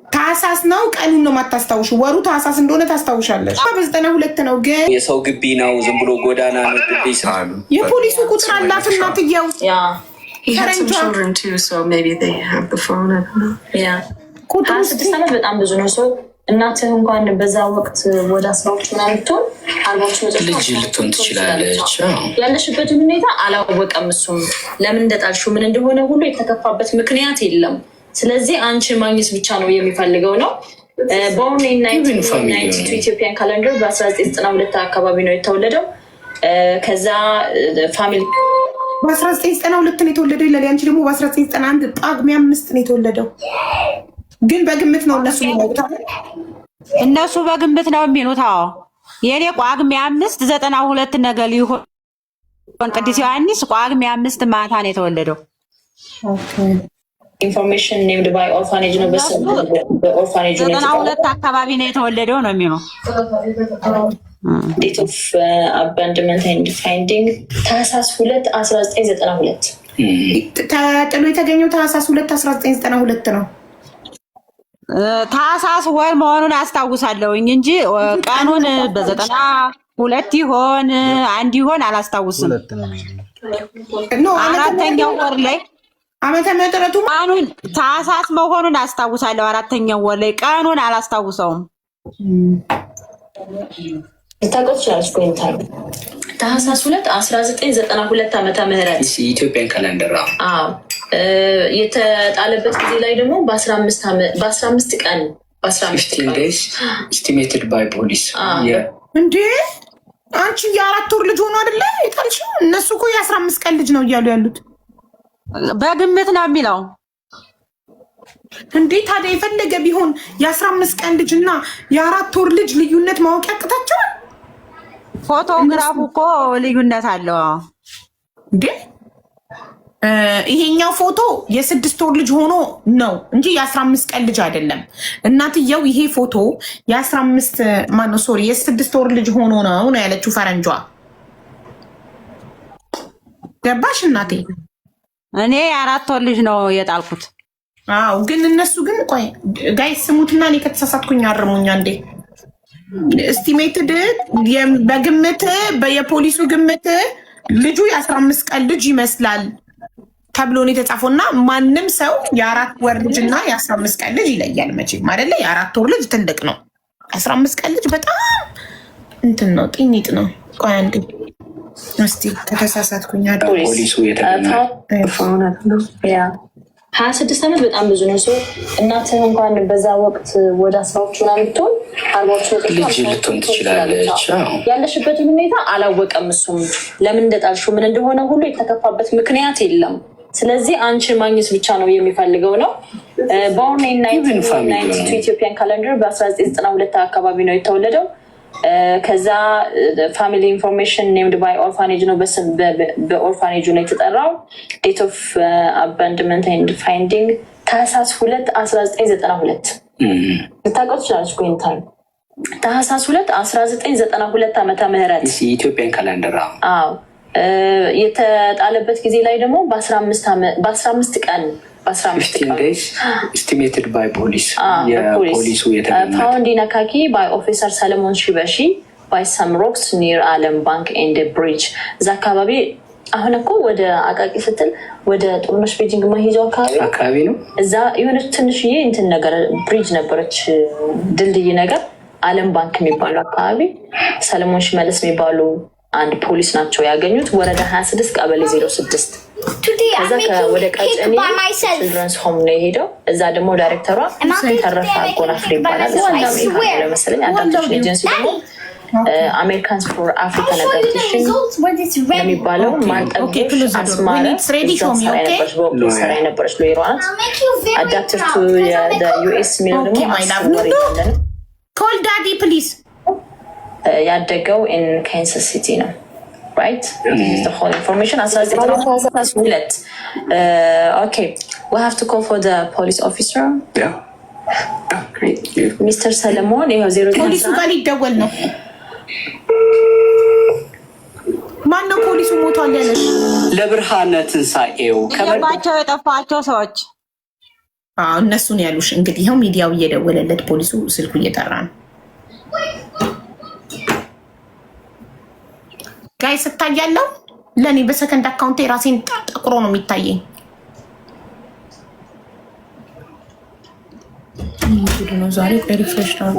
ታህሳስ ነው። ቀኑን ነው የማታስታውሹ። ወሩ ታህሳስ እንደሆነ ታስታውሻለሽ። በ92 ነው ግን የሰው ግቢ ነው፣ ዝም ብሎ ጎዳና ነው። ግቢ የፖሊሱ ቁጥር አላት እናትየው። Yeah. He had some ፈረንጇ children too, so maybe they have the phone. I don't know. Yeah. ቁጥሩ 26 ዓመት በጣም ብዙ ነው። ሰው እናትህ እንኳን በዛ ወቅት ወደ 10ዎቹ ምናምን ብትሆን፣ 40ዎቹ መጨረሻ ልጅ ልትሆን ትችላለች። አዎ። ያለሽበትን ሁኔታ አላወቀም። እሱም ለምን እንደጣልሽው ምን እንደሆነ ሁሉ የተከፋበት ምክንያት የለም። ስለዚህ አንቺን ማግኘት ብቻ ነው የሚፈልገው ነው። Born Even family Ethiopian calendar በ1992 አካባቢ ነው የተወለደው። ከዛ family በ1992 ነው የተወለደው ይላል። ያንቺ ደግሞ በ1991 ጳጉሜ 5 ነው የተወለደው። ግን በግምት ነው እነሱ የሚያውቁት አይደል? እነሱ በግምት ነው የሚሉት። አዎ፣ የእኔ ጳጉሜ 5 92 ነገር ሊሆን፣ ቅዱስ ዮሐንስ ጳጉሜ 5 ማታ ነው የተወለደው። Information named by orphanage ነው። በ orphanage ነው ዘጠና የተጣለው። ሁለት አካባቢ ነው የተወለደው ነው የሚሉ። Date of abandonment and finding ታህሳስ 2 1992። ተጥሎ የተገኘው ታህሳስ 2 1992 ነው። ታህሳስ ወር መሆኑን አስታውሳለሁኝ እንጂ ቀኑን በ92 ይሆን አንድ ይሆን አላስታውስም። No። አራተኛው ወር ላይ ዓመተ ምሕረቱ ቀኑን ታህሳስ መሆኑን አስታውሳለሁ። አራተኛው ወር ላይ ቀኑን አላስታውሰውም። ልታውቀው ትችላለች። ቆይታል ታህሳስ 2 1992 ዓመተ ምህረት። Ethiopian calendar። አዎ፣ የተጣለበት ጊዜ ላይ ደግሞ በ15 ቀን፣ በ15 15 ቀን days estimated by police። እንዴ፣ አንቺ የ4 ወር ልጅ ሆኖ አይደለ የጣልሽው? እነሱ እኮ የ15 ቀን ልጅ ነው እያሉ ያሉት። በግምት ነው የሚለው። እንዴ፣ ታዲያ የፈለገ ቢሆን የ15 ቀን ልጅ እና የ4 ወር ልጅ ልዩነት ማወቅ ያቅታቸዋል? ፎቶግራፉ እኮ ልዩነት አለው። እንዴ፣ ይሄኛው ፎቶ የ6 ወር ልጅ ሆኖ ነው እንጂ የ15 ቀን ልጅ አይደለም። እናትየው ይሄ ፎቶ የ15፣ ማነው፣ sorry፣ የ6 ወር ልጅ ሆኖ ነው ነው ያለችው ፈረንጇ። ገባሽ እናቴ? እኔ የ4 ወር ልጅ ነው የጣልኩት። አዎ፣ ግን እነሱ ግን፣ ቆይ guys ስሙትና እኔ ከተሳሳትኩኝ አርሙኛ። እንዴ፣ estimated በግምት፣ የፖሊሱ ግምት ልጁ የ15 ቀን ልጅ ይመስላል ተብሎ ነው የተጻፈው። እና ማንም ሰው የ4 ወር ልጅ እና የ15 ቀን ልጅ ይለያል መቼም አይደለ? የ4 ወር ልጅ ትልቅ ነው። 15 ቀን ልጅ በጣም እንትን ነው፣ ጢኒጥ ነው። ቆይ አንዴ እስቲ ከተሳሳትኩኝ ፖሊሱ የተገኘ 26 ዓመት በጣም ብዙ ነው። ሰው እናትህ እንኳን በዛ ወቅት ወደ 10ዎቹ ምናምን ብትሆን፣ 40ዎቹ ልጅ ልትሆን ትችላለች። ያለሽበትን ሁኔታ አላወቀም። እሱም ለምን እንደጣልሽው ምን እንደሆነ ሁሉ የተከፋበት ምክንያት የለም። ስለዚህ አንቺን ማግኘት ብቻ ነው የሚፈልገው ነው። Born Ethiopian calendar በ1992 አካባቢ ነው የተወለደው። ከዛ family information named by orphanage ነው፣ በ orphanage ኡ ነው የተጠራው። Date of abandonment and finding ታህሳስ 2 1992። ልታውቀው ትችላለች። ቆይታል ታህሳስ 2 1992 ዓመተ ምህረት። Ethiopian calendar። አዎ፣ የተጣለበት ጊዜ ላይ ደግሞ በ15 ቀን፣ በ15 ቀን days estimated by police የፖሊሱ የተገኘ Found in አቃቂ by officer ሰለሞን ሺበሺ by some rocks near አለም ባንክ and bridge። እዛ አካባቢ፣ አሁን እኮ ወደ አቃቂ ስትል ወደ ጥሩነሽ ቤጂንግ መሄጃው አካባቢ አካባቢ ነው። እዛ የሆነች ትንሽዬ እንትን ነገር bridge ነበረች፣ ድልድይ ነገር፣ አለም ባንክ የሚባሉ አካባቢ ሰለሞን ሽመለስ የሚባሉ አንድ ፖሊስ ናቸው ያገኙት። ወረዳ 26 ቀበሌ 06። ከዛ ወደ ቀጨኔ Children's Home ነው የሄደው። እዛ ደግሞ ዳይሬክተሯ ተረፈ አጎናፍር ይባላል። እሱ አሜሪካ ነው መሰለኝ። Adoption agency ደግሞ Americans for African Adoption የሚባለው ማንጠቦሽ አስማረ ሰራ የነበረች፣ በወቅቱ ሰራ የነበረች lawyer ሯ ናት። Adopted to US የሚለው ደግሞ 10 ወር ያለ ነው። Call daddy, please. ያደገው in Kansas City ነው። Right, whole information 1902። Okay, we have to call for the police officer, Mister ሰለሞን፣ ይኸው 0 ፖሊሱ ጋር ሊደወል ነው። ማነው ፖሊሱ ሞቷል ያለሽ? ለብርሃነ ትንሣኤው የባቸው የጠፋቸው ሰዎች። እነሱን ያሉሽ እንግዲህ ይኸው ሚዲያው እየደወለለት ፖሊሱ ስልኩ እየጠራ ነው። Guys ስታያለው ለእኔ በ second account ኤ ራሴን ጠቁሮ ነው የሚታየኝ። ነው ዛሬ refresh ነው።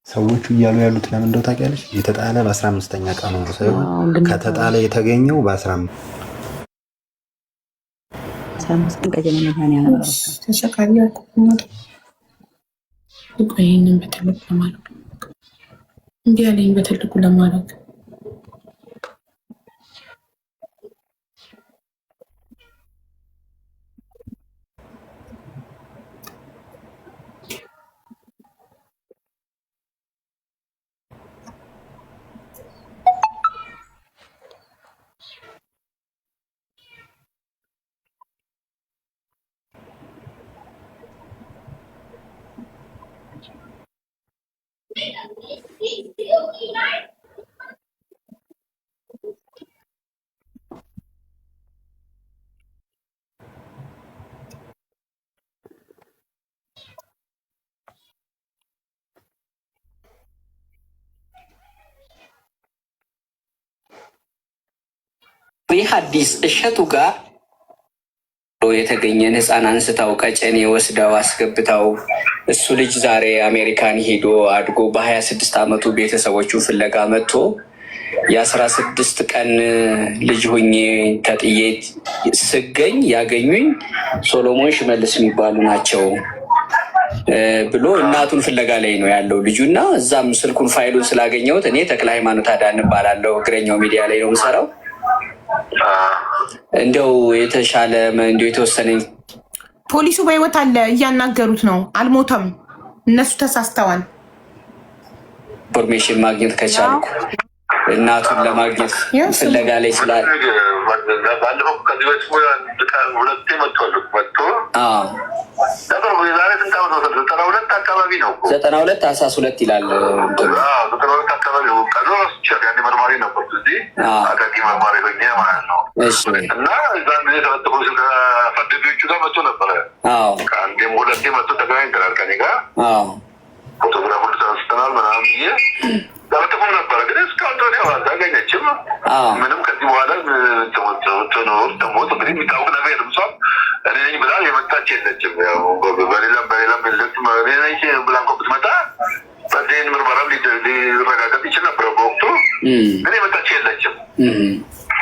ሰዎቹ እያሉ ያሉት ለምን እንደው ታውቂያለሽ? የተጣለ በ15ኛ ቀኑ ነው ሳይሆን ከተጣለ የተገኘው በ15 ይህንን በትልቁ ለማድረግ እንዲህ ያለኝ በትልቁ ለማድረግ ይህ አዲስ እሸቱ ጋር የተገኘን ህፃን አንስተው ቀጨኔ ወስደው አስገብተው እሱ ልጅ ዛሬ አሜሪካን ሄዶ አድጎ በ26 ዓመቱ ቤተሰቦቹ ፍለጋ መጥቶ የ16 ቀን ልጅ ሁኜ ተጥዬ ስገኝ ያገኙኝ ሶሎሞን ሽመልስ የሚባሉ ናቸው ብሎ እናቱን ፍለጋ ላይ ነው ያለው ልጁ። እና እዛም ስልኩን ፋይሉን ስላገኘሁት እኔ ተክለ ሃይማኖት አዳን እባላለሁ። እግረኛው ሚዲያ ላይ ነው የምሰራው። እንደው የተሻለ እንደው የተወሰነ ፖሊሱ በህይወት አለ፣ እያናገሩት ነው። አልሞተም። እነሱ ተሳስተዋል። Information ማግኘት ከቻልኩ እናቱን ለማግኘት ፍለጋ ላይ ስላለ ባለፈው ከዚህ በፊት ሁለቴ መጥቷል። መጥቶ የዛሬ ስንት ዓመት መሰለህ? 92 አካባቢ ነው። 92 ታህሳስ 2 ይላል። 92 አካባቢ ነው። ቀዶ ረስቻለሁ። ያኔ መርማሪ ነበርኩ እዚህ አቃቂ መርማሪ ሆኜ ማለት ነው። እና እዛን ጊዜ ተለጥፎ ከፈደቢዎቹ ጋር መጥቶ ነበረ። ከአንዴም ሁለቴ መጥቶ ተገናኝተናል ከእኔ ጋር ፎቶግራፍ ሁሉ ተነስተናል ምናምን ብዬ ተለጥፎ ነበረ። ግን እስካሁን ድረስ ያው አልተገኘችም። ምንም ከዚህ በኋላ ትኖር ትሞት እንግዲህ የሚታወቅ ነገር የለም። እሷም እኔ ነኝ ብላ የመጣች የለችም። ያው በሌላም በሌላም እኔ ነኝ ብላ እንኳን ብትመጣ በዚህን ምርመራም ሊረጋገጥ ይችል ነበረ በወቅቱ። ግን የመጣች የለችም።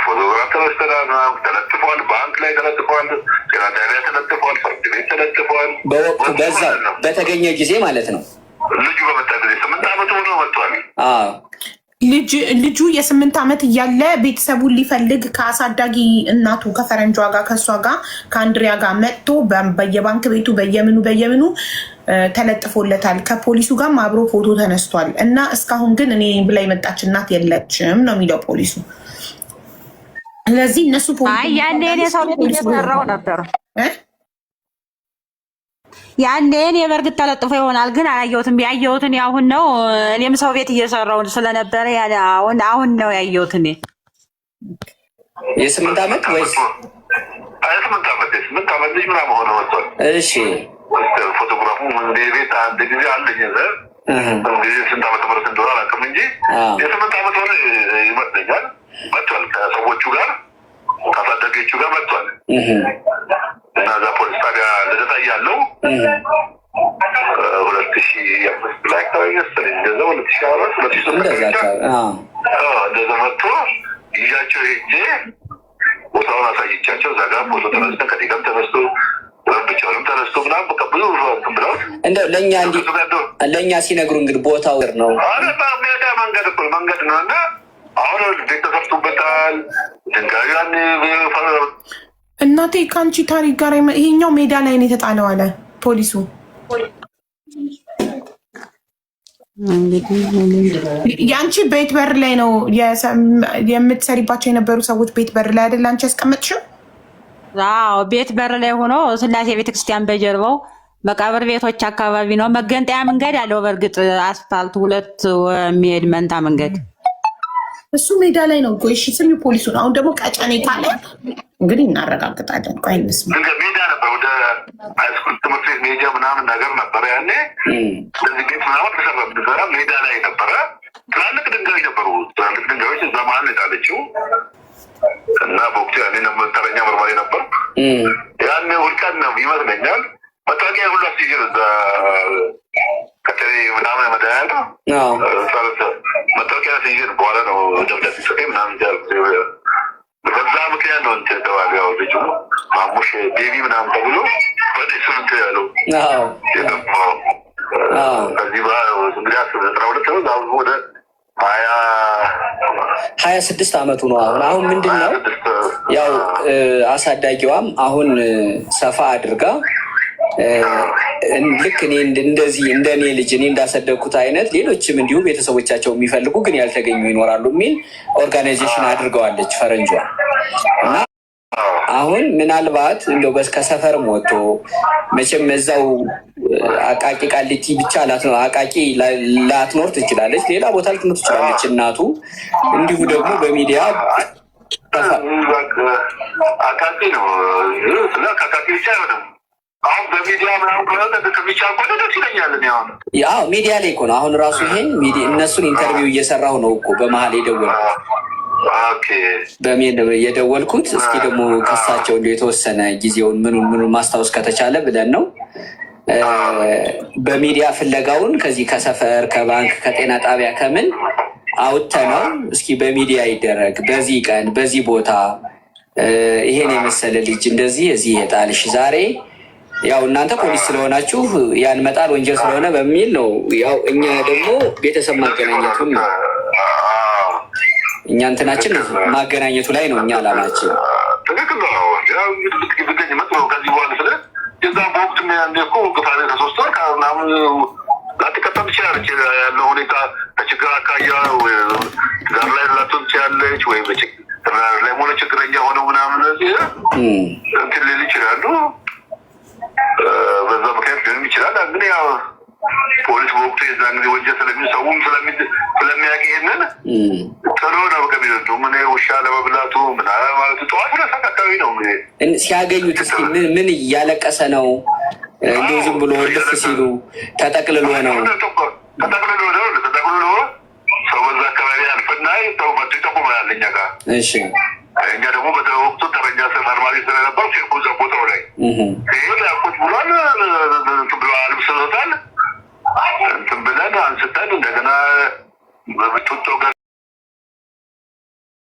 ፎቶግራፍ ተነስተናል፣ ተለጥፏል፣ ባንክ ላይ ተለጥፏል፣ ጤና ጣቢያ ተለጥፏል፣ ፍርድ ቤት ተለጥፏል። በወቅቱ በዛ በተገኘ ጊዜ ማለት ነው። ልጁ በመጣ ጊዜ 8 ዓመቱ ሆኖ መጥቷል። ልጁ የ8 ዓመት እያለ ቤተሰቡን ሊፈልግ ከአሳዳጊ እናቱ ከፈረንጇ ጋር ከእሷ ጋር ከአንድሪያ ጋር መጥቶ በየባንክ ቤቱ በየምኑ በየምኑ ተለጥፎለታል። ከፖሊሱ ጋርም አብሮ ፎቶ ተነስቷል። እና እስካሁን ግን እኔ ብላ የመጣች እናት የለችም ነው የሚለው ፖሊሱ። ስለዚህ እነሱ ያኔ እኔ ሰው ቤት እየሰራሁ ነበር። ያኔ እኔ በእርግጥ ተለጥፎ ይሆናል ግን አላየሁትም። ያየሁትን አሁን ነው። እኔም ሰው ቤት እየሰራሁ ስለነበረ አሁን አሁን ነው ያየሁት። እኔ የ8 ዓመት ወይስ 8 ዓመት የ8 ዓመት ልጅ ምናምን ሆነ መጥቷል። እሺ ፎቶግራፉ ቤት አንድ ጊዜ አለኝ ጊዜ ስንት ዓመተ ምህረት እንደሆነ አላውቅም እንጂ የ8 ዓመት ሆነ ይመስለኛል። መጥቷል ከሰዎቹ ጋር ከአሳዳጊዎቹ ጋር መጥቷል። እና እዛ ፖሊስ ጣቢያ ልደታ እያለሁ 2005 ላይ አካባቢ መሰለኝ እንደዛ 2004 2003 እንደዛ መጥቶ ይዣቸው ሄጄ ቦታውን አሳይቻቸው እዛ ጋር ፎቶ ተነስተን ከእኔ ጋርም ተነስቶ ብቻውንም ተነስቶ ምናምን በቃ ብዙ እንትን ብለውት እንደው ለእኛ ለእኛ ሲነግሩ እንግዲህ ቦታው ነው ሜዳ መንገድ እኮ መንገድ ነው እና አሁን ቤት ተሰርቶበታል። ድንጋዩ ያኔ እናቴ ከአንቺ ታሪክ ጋር ይሄኛው ሜዳ ላይ ነው የተጣለው አለ ፖሊሱ። የአንቺ ቤት በር ላይ ነው የምትሰሪባቸው የነበሩ ሰዎች ቤት በር ላይ አይደል አንቺ ያስቀመጥሽው? አዎ ቤት በር ላይ ሆኖ ስላሴ ቤተክርስቲያን በጀርባው መቃብር ቤቶች አካባቢ ነው። መገንጠያ መንገድ አለው። በእርግጥ አስፋልት ሁለት የሚሄድ መንታ መንገድ። እሱ ሜዳ ላይ ነው እኮ። እሺ ስሚ ፖሊሱን። አሁን ደግሞ ቀጨኔ ካለ እንግዲህ እናረጋግጣለን። ቆይ እንስማ። ሜዳ ነበር፣ ወደ high school ትምህርት ቤት ሜጃ ምናምን ነገር ነበረ ያኔ። ስለዚህ ቤት ምናምን ተሰራ ሜዳ ላይ ነበረ። ትላልቅ ድንጋዮች ነበሩ። ትላልቅ ድንጋዮች እዛ መሀል የጣለችው እና በወቅቱ ያኔ ተረኛ መርማሪ ነበር። ያኔ እሑድ ቀን ነው ይመስለኛል። መታወቂያ ሁሉ አስይዤ እዛ ከተለይ ምናምን መድኃኒዓለም መታወቂያ አስይዤ በኋላ ነው ደብዳቤ ጽፌ ምናምን። በዛ ምክንያት ነው እንትን የተባለው። ያው ልጁ ማሙሽ ቤቢ ምናምን ተብሎ ወደ እሱ እንትን ያለው የጠፋው። ከዚህ እንግዲህ 92 ነው፣ አሁን ወደ 20 26 ዓመቱ ነው አሁን። አሁን ምንድን ነው ያው አሳዳጊዋም አሁን ሰፋ አድርጋ ልክ እኔ እንደዚህ እንደ እኔ ልጅ እኔ እንዳሰደግኩት አይነት ሌሎችም እንዲሁ ቤተሰቦቻቸው የሚፈልጉ ግን ያልተገኙ ይኖራሉ የሚል organization አድርገዋለች ፈረንጇ። እና አሁን ምናልባት እንደው ከሰፈርም ወጥቶ መቼም እዛው አቃቂ ቃሊቲ ብቻ አቃቂ ላትኖር ትችላለች፣ ሌላ ቦታ ልትኖር ትችላለች እናቱ። እንዲሁ ደግሞ በሚዲያ አቃቂ ነው፣ ስለ አቃቂ ብቻ አይሆንም። አሁን በሚዲያ ምናምን ከሆነ ከሚቻል ከሆነ ደስ ይለኛል። እኔ አሁን ያው ሚዲያ ላይ እኮ ነው አሁን ራሱ ይሄን እነሱን interview እየሰራሁ ነው እኮ በመሀል የደወልኩት፣ በሜል የደወልኩት። እስኪ ደግሞ ከሳቸው እንደ የተወሰነ ጊዜውን ምኑን ምኑን ማስታወስ ከተቻለ ብለን ነው። በሚዲያ ፍለጋውን ከዚህ ከሰፈር፣ ከባንክ፣ ከጤና ጣቢያ ከምን አውጥተነው እስኪ በሚዲያ ይደረግ፣ በዚህ ቀን በዚህ ቦታ ይሄን የመሰለ ልጅ እንደዚህ እዚህ የጣልሽ ዛሬ ያው እናንተ ፖሊስ ስለሆናችሁ ያን መጣል ወንጀል ስለሆነ በሚል ነው። ያው እኛ ደግሞ ቤተሰብ ማገናኘቱን ነው፣ እኛ እንትናችን ማገናኘቱ ላይ ነው እኛ አላማችን። ትክክል ነው። ያው እንግዲህ ብገኝ መጥቶ ከዚህ በኋላ ስለ የዛ በወቅቱ ያንዴ እኮ ግፋ ከ3 ወር ከምናምን ላትቀጣም ትችላለች። ያለው ሁኔታ ከችግር አካያ ትዳር ላይ ላትሆን ትችላለች፣ ወይ ትዳር ላይ ሆነ ችግረኛ ሆነው ምናምን እንትን ሊል ይችላሉ። በዛ ምክንያት ሊሆንም ይችላል። ግን ያው ፖሊስ በወቅቱ የዛን ጊዜ ወንጀል ሰውም ስለሚያውቅ ይሄንን ጥሩ ነው። በቃ የሚለው ምን ውሻ ለመብላቱ ምናምን ማለቱ ጠዋት 2 ሰዓት አካባቢ ነው እንግዲህ ሲያገኙት እስኪ ምን እያለቀሰ ነው? እንዲሁ ዝም ብሎ ልፍ ሲሉ ተጠቅልሎ ነው። ተጠቅልሎ ነው፣ ተጠቅልሎ ሰው በዛ አካባቢ ያልፍና ሰው መጥቶ ይጠቁመናል እኛ ጋር። እኛ ደግሞ በወቅቱ ተረኛ መርማሪ ስለነበር ሴርኩ እዛ ቦታው ላይ ይሄ ያቁጭ ብሏል፣ እንትን ብሎ አልብሰውታል። እንትን ብለን አንስተን እንደገና በቱቶ ጋር